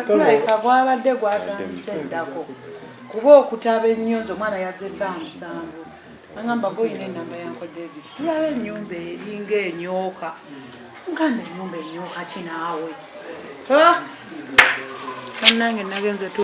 Tulabika gwabadde gwatandise eddako kuba okutaba ennyonzi omwana yazze saa 7, agamba goyina enamba ya Uncle Davis, tulaba ennyumba eringa enyooka. Ngamba ennyumba enyooka kinaawe bannange nagenze tu.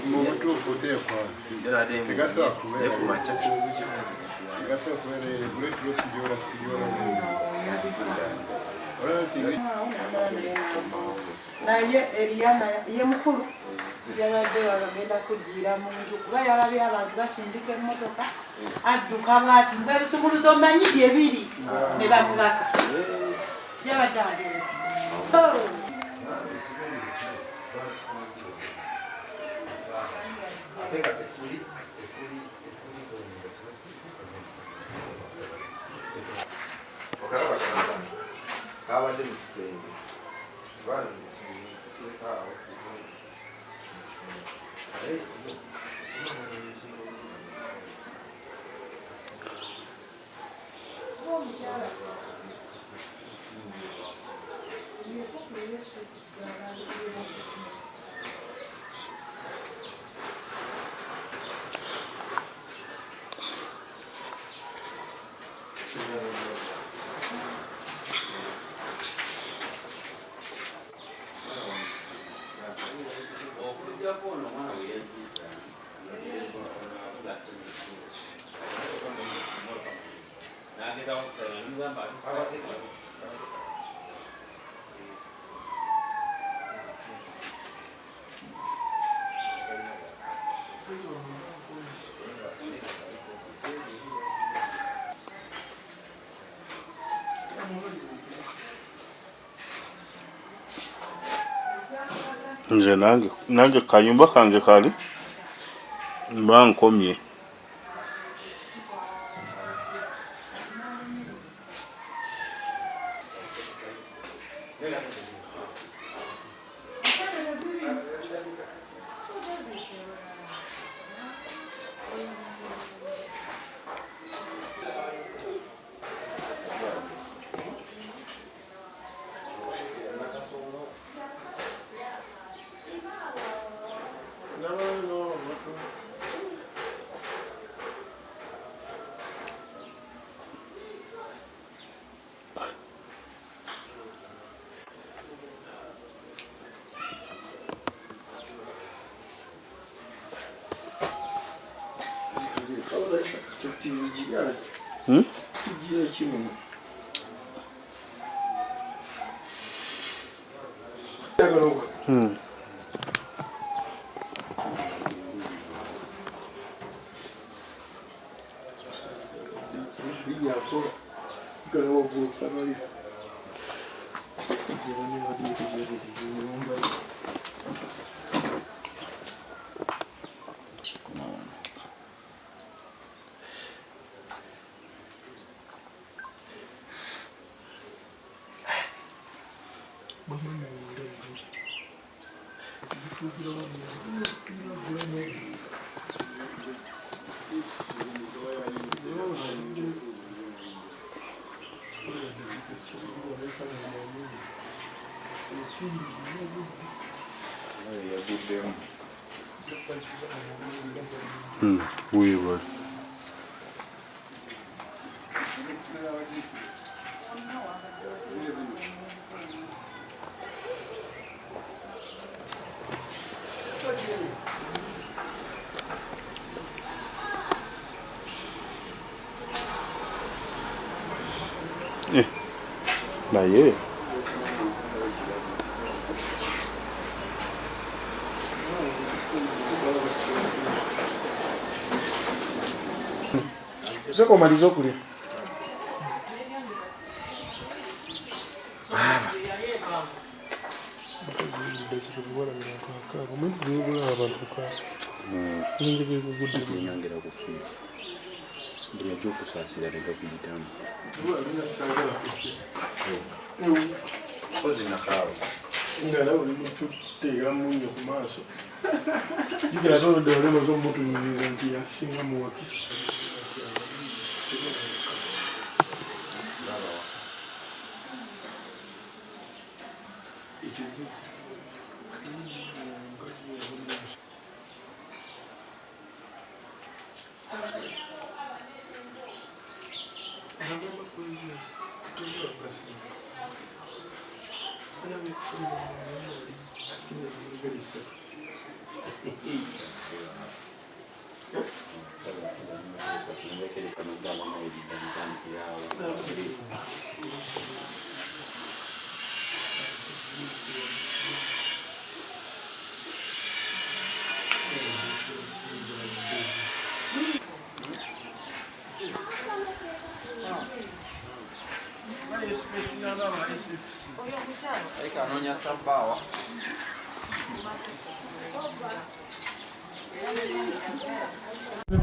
Mubutuufu oteekwa tegasobola kubeera great loss gyola. Naye Eriyana ye mukulu yabadde bagenda kujjira mu nju kuba yalabye abantu basindika emmotoka, adduka bwati mbwa ebisumuluzo mmanyi gye biri ne bamubaka, yabadde agenze. Oh. Okalaba kabadde mu kisenge. Awo. Nze nange kayumba kange kali mba nkomye. Hmm? Hmm. Weebale. Naye Sooka omalize okulya. Nyongera kufiira buli ajja okusaasira leka kuyitamu. Nga nawe oli mututeekera munnyo ku maaso. Jjukira ate oludda wali omaze omutunyiriza nti yasinga mu wakiso.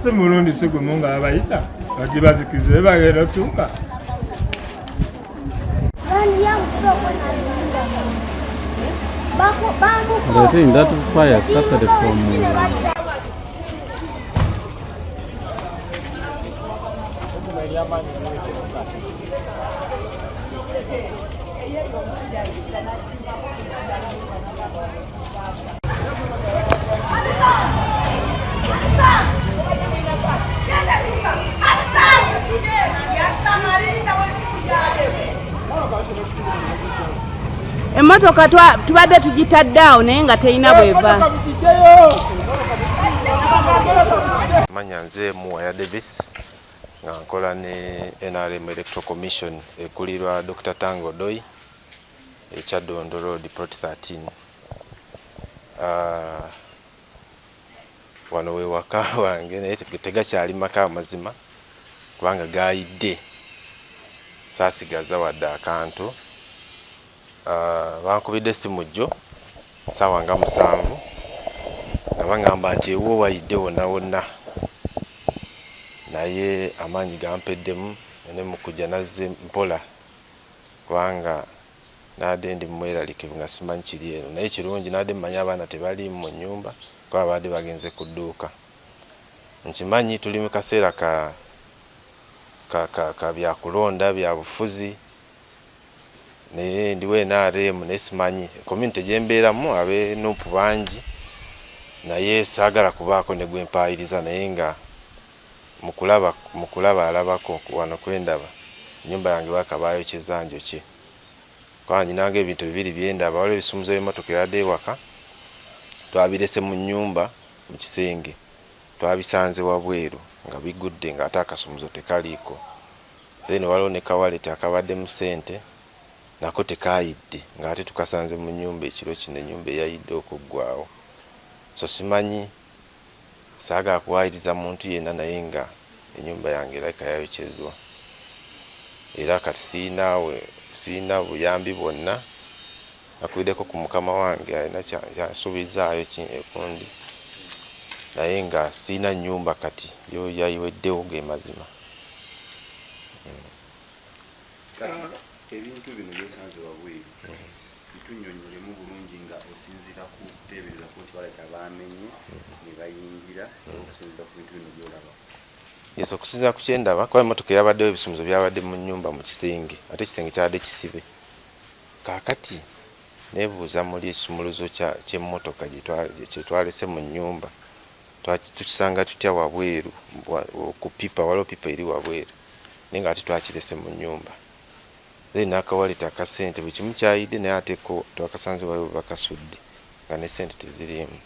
Si mulundi si gumu nga babayita bagibazikize bagenda otuuka. I think that fire started from Emmotoka tubadde tugitadde awo naye nga terina bweva. Manya nze Muwaya Davis nga nkola ne NRM Electoral Commission ekulirwa Dr. Tango Doi e Kyadondo Road Plot 13. Wano we waka wange naye tegakyali maka amazima kubanga gayidde, saasigaza wadde akantu. Bankubidde essimu jjo ssaawa nga 7 nga baŋŋamba nti ewuwo wayidde wonna wonna, naye amaanyi gampeddemu ne mu kujja nazze mpola kubanga nadde ndi mweraliikirivu nga simanyi kiri eno, naye kirungi nadde mmanyi abaana tebaliimu mu nnyumba kuba babadde bagenze ku dduuka. Nkimanyi tuli mu kaseera ka byakulonda bya bufuzi, naye ndiwo NRM naye simanyi community gye mbeeramu ab'e NUP bangi, naye saagala kubaako ne gwe mpaayiriza, naye nga mu kulaba alabako wano kwendaba ennyumba yange baakabayokyeza njokye kubanga nyinanga ebintu bibiri byendaba. Waliwo ebisumuzo by'emmotoka eyadde ewaka twabirese mu nnyumba mu kisenge, twabisanze wabweru nga bigudde ng'ate akasumuzo tekaliiko. Then waliwo ne kawaleti akabaddemu ssente nako tekayidde ng'ate tukasanze mu nnyumba ekiro kino, ennyumba eyayidde okuggwawo. So simanyi, saagala kuwaayiriza muntu yenna, naye nga ennyumba yange erabika yayokyeddwa era kati siyina buyambi bwonna. Nakubiddeko ku mukama wange alina kyansuubizaayo ekundi, naye nga siyina nnyumba kati yo yayiweddewo ge mazima. Kati ebintu bino byosanze wabweru bitunnyonnyolemu bulungi nga osinziira ku kuteebereza nti balabika baamenye ne bayingira, okusinziira ku bintu bino by'olaba. Yes, okusinziira ku kyendaba, kuba emmotoka eyabaddewo ebisumuzo byabadde mu nnyumba mu kisenge, ate ekisenge kyabadde kisibe. Kaakati neebuuza muli ekisumuluzo ky'emmotoka kye twalese mu nnyumba tukisanga tutya wabweru ku pipa, waliwo pipa eri wabweru naye nga ate twakirese mu nnyumba. Then n'akawaleti akasente buli kimu kyayidde, naye ate ko twakasanze waliwo bakasudde nga ne ssente teziriimu.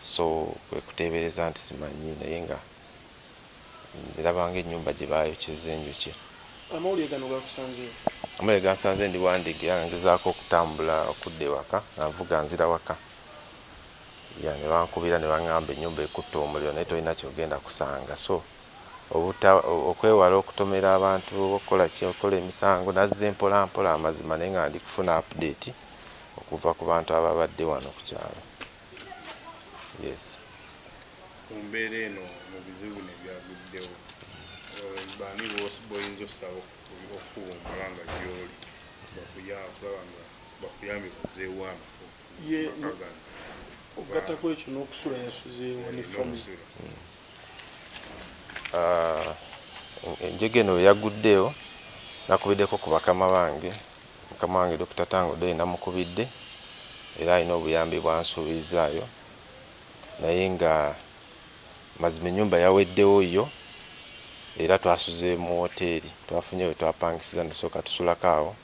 So kwe kuteebereza nti simanyi, naye nga ndabanga ennyumba gye baayokyeza enjokye. Amawulire gano gakusanzeewo? Amawulire gansanze ndi Wandegeya nga ngezaako okutambula okudda ewaka nga nvuga nzira waka. Ya ne bankubira ne bangamba ennyumba ekutte omuliro naye tolina ky'ogenda kusanga so obuta okwewala okutomera abantu oba okukola ki okukola emisango nazze mpola mpola amazima naye nga ndi kufuna update okuva ku bantu ababadde wano ku kyalo. Yes. Mu mbeera eno mu bizibu bino ebyaguddewo baani boyinza osaba okukuwummula nga gyoli okulaba nga bakuyambye bazeewo amaka gano? Okugattako ekyo n'okusula yasuzeewa ne famire. Enjega eno weyaguddewo nakubiddeko ku bakama bange, mukama wange Dokita Tanga Odoi namukubidde era alina obuyambi bwansuubizzaayo. Naye nga mazima enyumba yaweddewo yo era twasuze mu woteeri twafunye wetwapangisiza netusooka tusulako awo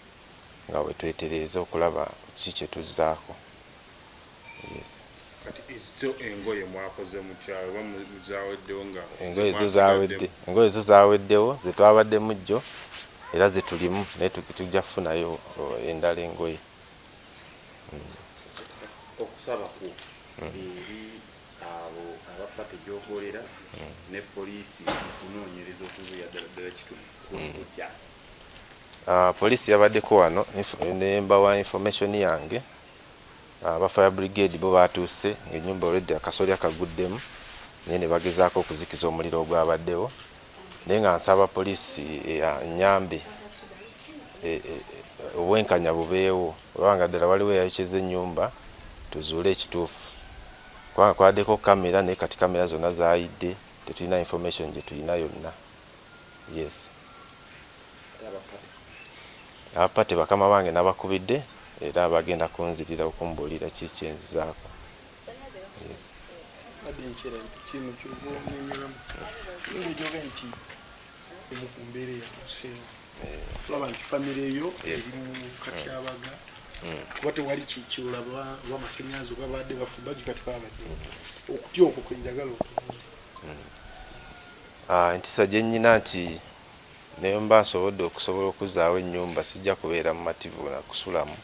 nga wetwetereeza okulaba kiki kyetuzzaako yes. Kati zo engoye mwakoze mutya oba zaweddewo nga Engoye zo zawedde engoye zo zaweddewo zetwabaddemu jjo era zetulimu naye tujja kufunayo endala engoye. Okusaba kwo eri abo aba party gyokolera ne poliisi mu kunoonyereza okuzuula ddala ddala kituufu kuli kutya? Poliisi yabaddeko wano ne mbawa information yange. Aba fire brigade bo baatuuse ng'ennyumba already akasolya kaguddemu naye ne bagezaako okuzikiza omuliro ogwabaddewo naye nga nsaba poliisi ennyambe obwenkanya bubeewo oba nga ddala waliwo eyayokyezza ennyumba tuzuule ekituufu kubanga kwabaddeko kamera naye kati kamera zonna zaayidde tetulina information gye tulina yonna. Yes. Aba party bakama bange nabakubidde era bagenda kunzirira okumbuulira ki kyenzizaako. Yes. Badde nkyerabidde kino kyova onyonyolamu engeri gyoga nti emu ku mbeera eyatuuseewo tulaba nti famire yo eri mu katyabaga kuba tewali kirala oba amasannyalaze oba babadde bafumba kati babadde okutya okwo kwe njagala otubuulire. Entiisa gye nnyina nti ne bwe mba nsobodde okusobola okuzzaawo ennyumba sijja kubeera mumativu na kusulamu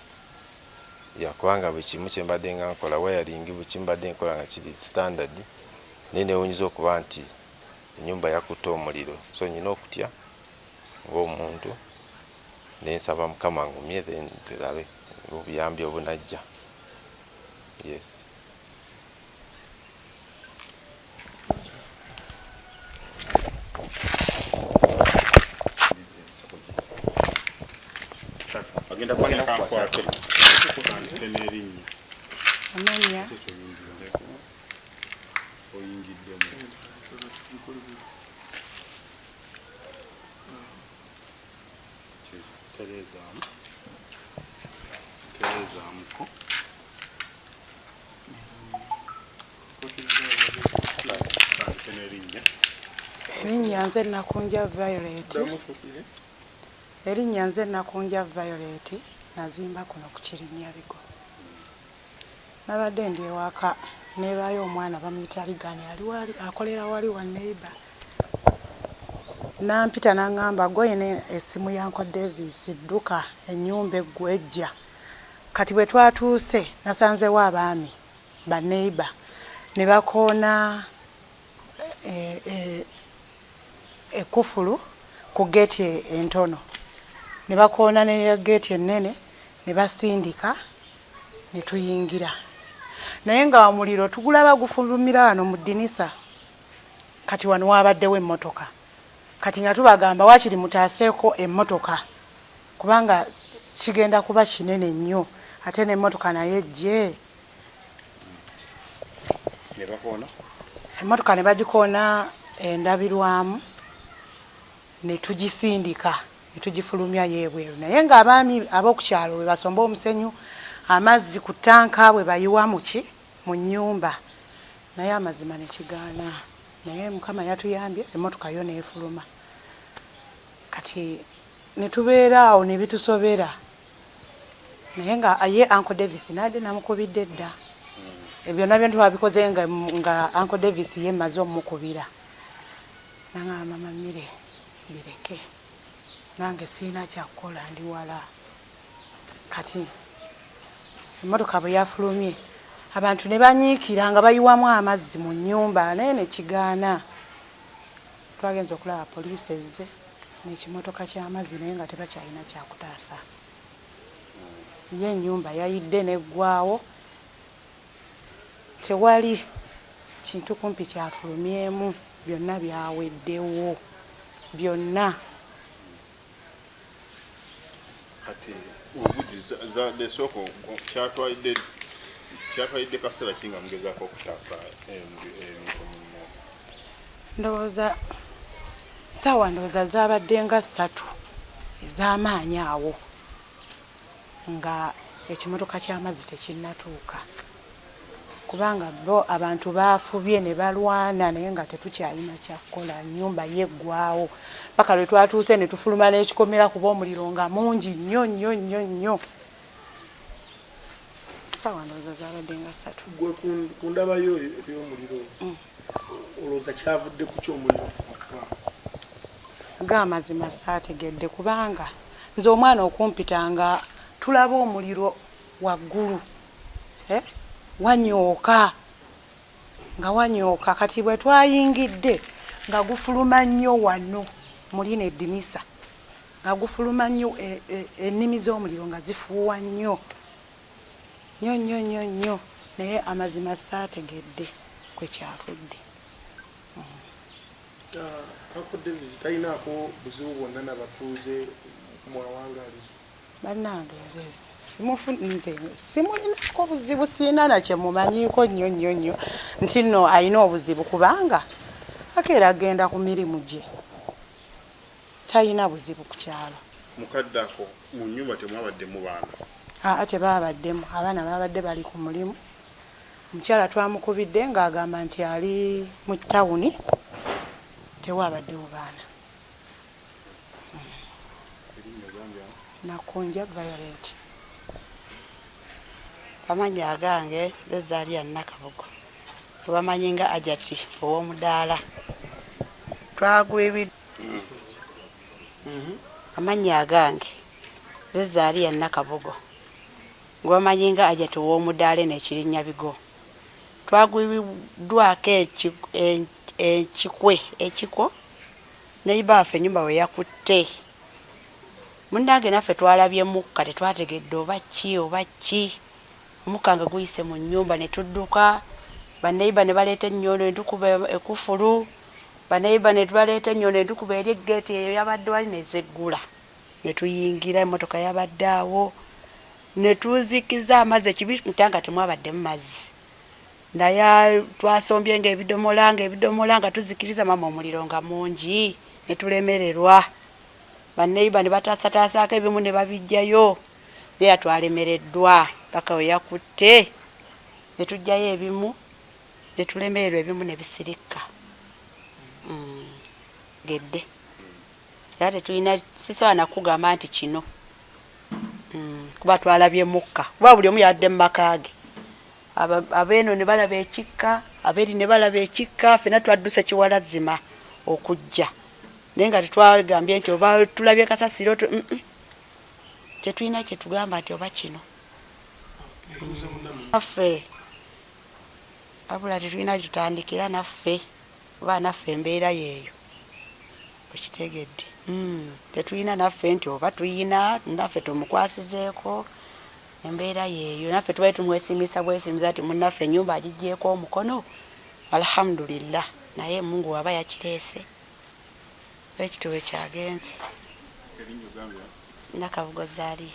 ya kubanga buli kimu kye mbadde nga nkola wiring buli kimu mbadde nkola nga kiri standard naye newuunyiza okuba nti ennyumba yakutte omuliro so nnyina okutya ng'omuntu ne nsaba Mukama angumye then tulabe obuyambi obunajja yes. Agenda kukwata n'erinnya. Amannya Oyingiddemu. Tereezaamu. Tereezaamuko. Tandike n'erinnya. Erinnya nze Nakunja Violet. Erinnya nze Nakunja Violet nazimba kuno ku Kirinnyabigo. Nabadde ndi ewaka nebaayo omwana bamuyita Ligani ali wali akolera wali wa neighbor. Nampita nangamba gwe essimu ya Uncle Davis dduka ennyumba eggwa ejja. Kati bwe twatuuse nasanzewo abaami ba neighbor ne bakoona ekkufulu ku ggeeti entono ne bakoona ne ggeeti ennene ne basindika ne tuyingira naye nga omuliro tugulaba gufulumira wano mu ddinisa kati wano waabaddewo emmotoka kati nga tubagamba waakiri mutaaseeko emmotoka kubanga kigenda kuba kinene nnyo ate n'emmotoka nayo ejje. Ne bakoona? Emmotoka ne bagikoona endabirwamu ne tugisindika ne tugifulumya yo ebweru naye ng'abaami ab'oku kyalo bwe basomba omusenyu amazzi ku ttanka bwe bayiwa mu ki mu nnyumba naye amazima ne kigaana naye Mukama yatuyambye emmotoka yo n'efuluma kati ne tubeera awo ne bitusobera naye nga ye Uncle Davis nabadde namukubidde dda byonna byonna twabikoze nga, nga Uncle Davis ye mmaze omukubira nangamba mama Mire bireke. Nange sirina kyakukola, ndi wala. Kati emmotoka bwe yafulumye, abantu ne banyiikira nga bayiwamu amazzi mu nnyumba, naye ne kigaana. Twagenze okulaba poliisi ezze n'ekimotoka ky'amazzi, naye nga tebakyalina kyakutaasa. Ye ennyumba yayidde n'eggwawo, tewali kintu kumpi kyafulumyemu, byonna byaweddewo byonna. Kati obugi sooka, kyatwalidde kaseera ki nga mugezaako okutaasa ebintu mu nnyumba? Ndowooza saawa, ndowooza zaabadde nga 3 ez'amaanyi awo, nga ekimotoka ky'amazzi tekinnatuuka, kubanga bo abantu baafubye ne balwana, naye nga tetukyalina kyakukola. Nnyumba yeggwawo paka lwe twatuuse ne tufuluma n'ekikomera, kuba omuliro nga mungi nnyo nnyo nnyo nnyo. Saawa ndowooza zaabadde nga 3. Gwe ku ndabayo ey'omuliro, olowooza kyavudde ku kyomuliro okuba? G'amazima saategedde, kubanga nze omwana okumpita nga tulaba omuliro waggulu, eh? Wanyooka nga wanyooka. Kati bwe twayingidde nga gufuluma nnyo wano mulina eddinisa, nga gufuluma nnyo, ennimi z'omuliro nga zifuuwa nnyo nnyo nnyo nnyo nnyo, naye amazima saategedde kwe kyavudde. Uncle Davis talinaako buzibu bwonna nabatuuze mwawangaaliza? Bannange, nze nze simulinako buzibu, siina na kyemumanyiiko nnyo nnyo nnyo nti nno alina obuzibu, kubanga akeera agenda ku mirimu gye, talina buzibu ku kyalo. Mukadde ako mu nnyumba temwabaddemu baana? Aa, tebabaddemu abaana, babadde bali ku mulimu. Omukyala twamukubidde ng'agamba nti ali mu tawuni, tewabaddewo baana. Nakunja Violet. Amannya agange nze Zaaliya Nakabugo, webamanyi nga Ajati ow'omudaala. Twagwibid Amannya agange nze Zaaliya Nakabugo, gwebamanyi nga Ajati ow'omudaala, eno ekirinnya bigo. Twagwibiddwako ekikwe ekikwo neighbour waffe, ennyumba we yakutte. Munnange, naffe twalabye mukka, tetwategedde oba ki oba ki. Omukka nga guyise mu nnyumba, ne tudduka. Baneighbour ne baleeta ennyondo ne tukuba ekufulu. Baneighbour ne baleeta ennyondo ne tukuba eri eggeeti eyo yabadde wali, ne zeggula ne tuyingira. Emmotoka yabadde awo, ne tuzikiza amazzi. Ekibi nta nga temwabaddemu mazzi, naye twasombye ng'ebidomola, ng'ebidomola nga tuzikiriza. Mama, omuliro nga mungi, ne tulemererwa. Baneighbour ne bataasataasaako ebimu ne babijjayo, naye twalemereddwa paka we yakutte ne tuggyayo ebimu, ne tulemererwa, ebimu ne bisirikka. Gedde era tetulina, sisobola nakugamba nti kino, kuba twalabye mukka, kuba buli omu yabadde mu maka ge. Abeeno ne balaba ekikka, abeeri ne balaba ekikka, ffenna twadduse kiwalazima okujja, naye nga tetwagambye nti oba tulabye kasasiro. Tetulina kyetugamba nti oba kino naffe, wabula tetulina gyetutandikira naffe, oba naffe embeera yeeyo, okitegedde? Tetulina naffe nti oba tuyina naffe tumukwasizeeko. Embeera yeeyo, naffe tubadde tumwesimisa bwesimisa nti munnaffe ennyumba agiggyeko omukono, alhamdulillah, naye Mungu waba yakireese ekitibwe kyagenze. Nakabugo Zaaliya.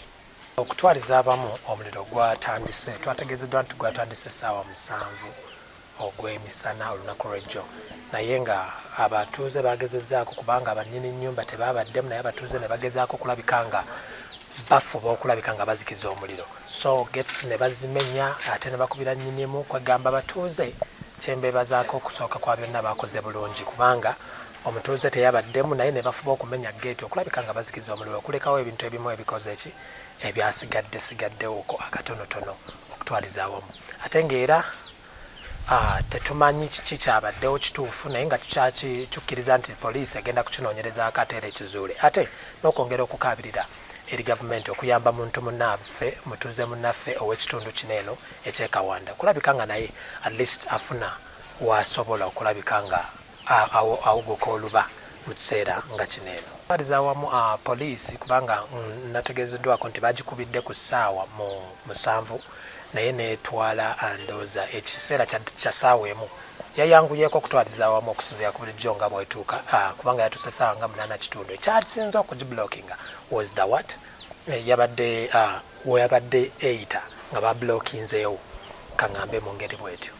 Okutwaliza abamu, omuliro gwatandise, twategeezeddwa nti gwatandise essaawa 7 ogw'emisana olunaku lw'ejjo, naye nga abatuuze bagezezzaako, kubanga bannyini nnyumba tebabaddemu, naye abatuuze ne bagezaako okulabika nga bafuba okulabika nga bazikiza omuliro, so gates ne bazimenya ate ne bakubira nnyinimu. Kwegamba abatuuze kyembeebazaako okusooka kwa byonna bakoze bulungi, kubanga omutuuze teyabaddemu, naye ne bafuba okumenya geeti okulabika nga bazikiza omuliro, okulekawo ebintu ebimu ebikoze ki ebyasigadde sigaddewoko akatonotono. Okutwaliza awamu, ate ng'era Tetumanyi kiki kyabaddewo kituufu, naye nga tukkiriza nti poliisi egenda kukinoonyerezaako ate era ekizuule, ate n'okwongera okukaabirira eri gavumenti okuyamba muntu munnaffe, mutuuze munnaffe ow'ekitundu kino eno ekyekawanda, okulabika nga naye at least afuna wasobola okulabika nga awuguka oluba mu kiseera nga kino eno. Twaliza awamu poliisi, kubanga nategeezeddwako nti bagikubidde ku ssaawa mu 7, naye netwala ndowooza ekiseera kya ssaawa 1. Yayanguyeeko okutwaliza awamu okusinziira ku bulijjo nga bwetuuka, kubanga yatuuse ssaawa nga 8:15. Ekyasinze okugiblockinga was the what yabadde weyabadde eyita nga bablockinzeewo, kaŋŋambe mu ngeri bwetyo.